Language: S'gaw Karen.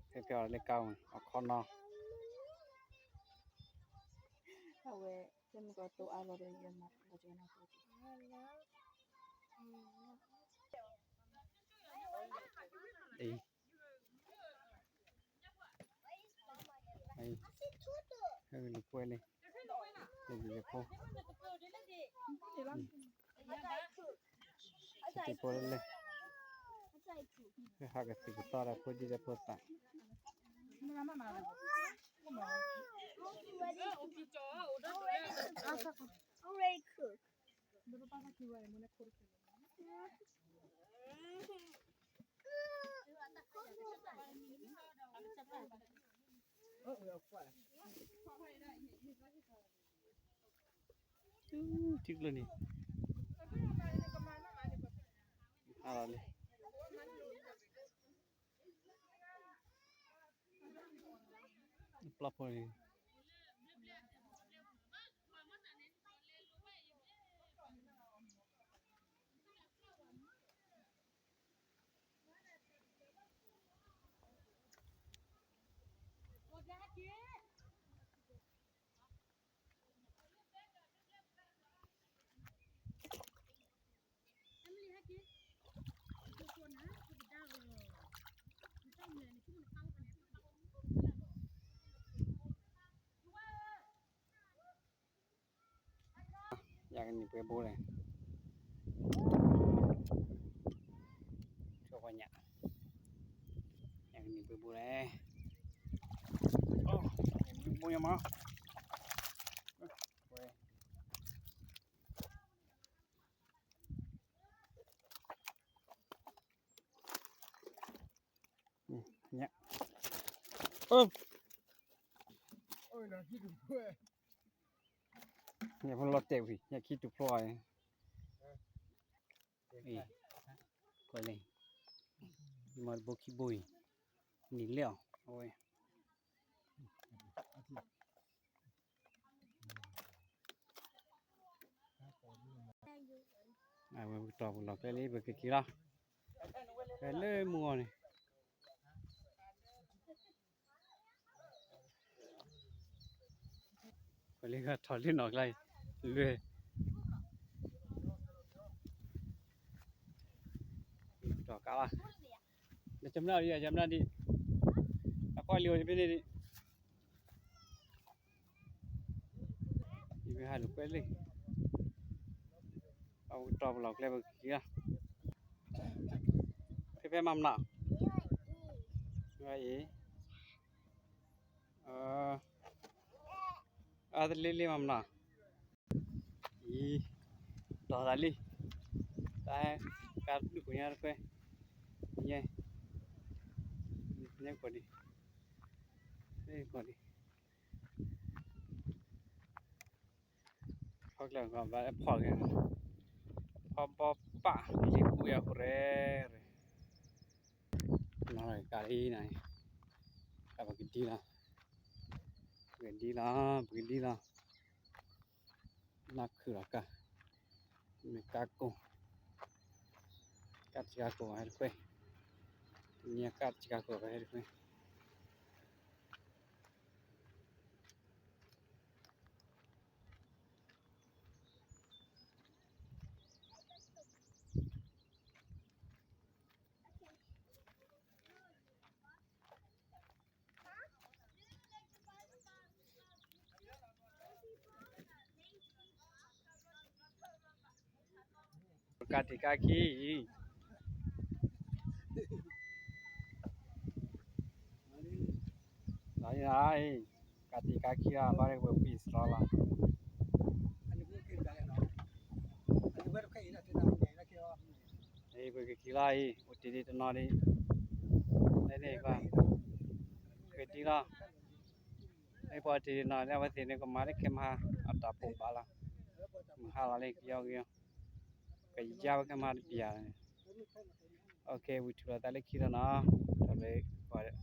ဖဲဖဲအီၤလၢကါအီၤခီနီၤ, အဝဲ ဖဲမကီတိအါလီၤဒီး ယမၤလီၤကနၣ်ဖိ အံၤ ဟဲက့ၤလံကွဲလံ, လံယဖိ, လံဖိလၢလၢ, ဟဲက့ၤသံကတီၢ်ဒီးဖိဒံဒီးဖိသၣ် Already cooked. ထံကျိန့ၣ် အါလီၤလံ ပျီဖိန့ၣ် ယကနံၤပှဲၤဘိလဲၣ်, ဆိပှၤညၣ်, ယကနံၤပှဲၤဘိလဲၣ်, ဘိညါမး, ညၣ်, ညၣ်ဖိလီၤတဲာ်ဝံၤ ညၣ်ခံတူာ်ဖျိအံၤ, အံၤ, ကွၢ်လံ, မၤတဘိခံဘိအံၤ, နံၤလဲၣ်အီၤ အဝဲ အဝဲပကတီၢ်ပလီၢ်ကျဲလံ ပကက့ၤလီၤ, ဖဲလၢမုၢ်ဂီၤန့ၣ် ပလၢထီၣ်လၢနီၢ်ကျါအံၤ, လွဲၢ်, ပကတီၢ်ကါလီၤ, လၢကမျၢၢ်ဒံး ကမျၢၢ်ဒံး, အကွၢ်လံအိၣ်ဖဲန့ၣ်ဒံး ယမ့ၢ်ဟးလူၤကွဲလံ, အဝဲကတီၢ်ပလီၢ်ကျဲပကက့ၤလီၤ, ဖဲဖဲမၤမနုၤ, အံၤ, အတလ့လ့မၤမနုၤ, အံၤ, တီၢ်သးလံ, တၢ်ဟဲ, ကါတဖျုၣ်ကိးညါတခွဲ, ညဲ, ညဲကိးဒံး, ညဲကိးဒံး ဖီကျဲဘၣ်ဖီက့ၤ, ဖီဘီပၣ်လံပူၤယၤဟူးရဲၣ်ရဲၣ်, နီၢ်ကါလံနၤ, ကါပကဒံလီၤ, ပကဒံလီၤ, ပကဒံလီၤ, နီၢ်ခုၣ်လီၤကါ, မ့ၢ်ကါကိၢ်, ကါတကါကိၢ်ဟဲတခွဲ, တနံၤကါတကါကိၢ်ဟဲတခွဲ ကါတံာ်ကါခံအံၤ, လၢအံၤ, ကါတံာ်ကါခံလီၤ, ဘၣ်ဒ်ပှၤပံာ်စရီလီၤ, ပကက့ၤလီၤအံၤ, အိၣ်တ့ၢ်ဒံးတနီၤဒံး, လၢန့ၣ်, ကဒံလီၤ, မ့ၢ်ပှၤတ့ၢ်ဒံးနီၤ လၢအဝဲသ့ၣ်န့ၣ် ကမၤလၢခဲမဟါ အတၢ်ပိာ်ဘၣ်လီၤ, မုၢ်ဟါလီၤလံ ကယီကယီ ကယါဝဲခဲမဟါတပျၢ်န့ၣ်, ဝံၤထုးလီၤသးလၢခံလီၤနီၤ, တၢ်ဘျုး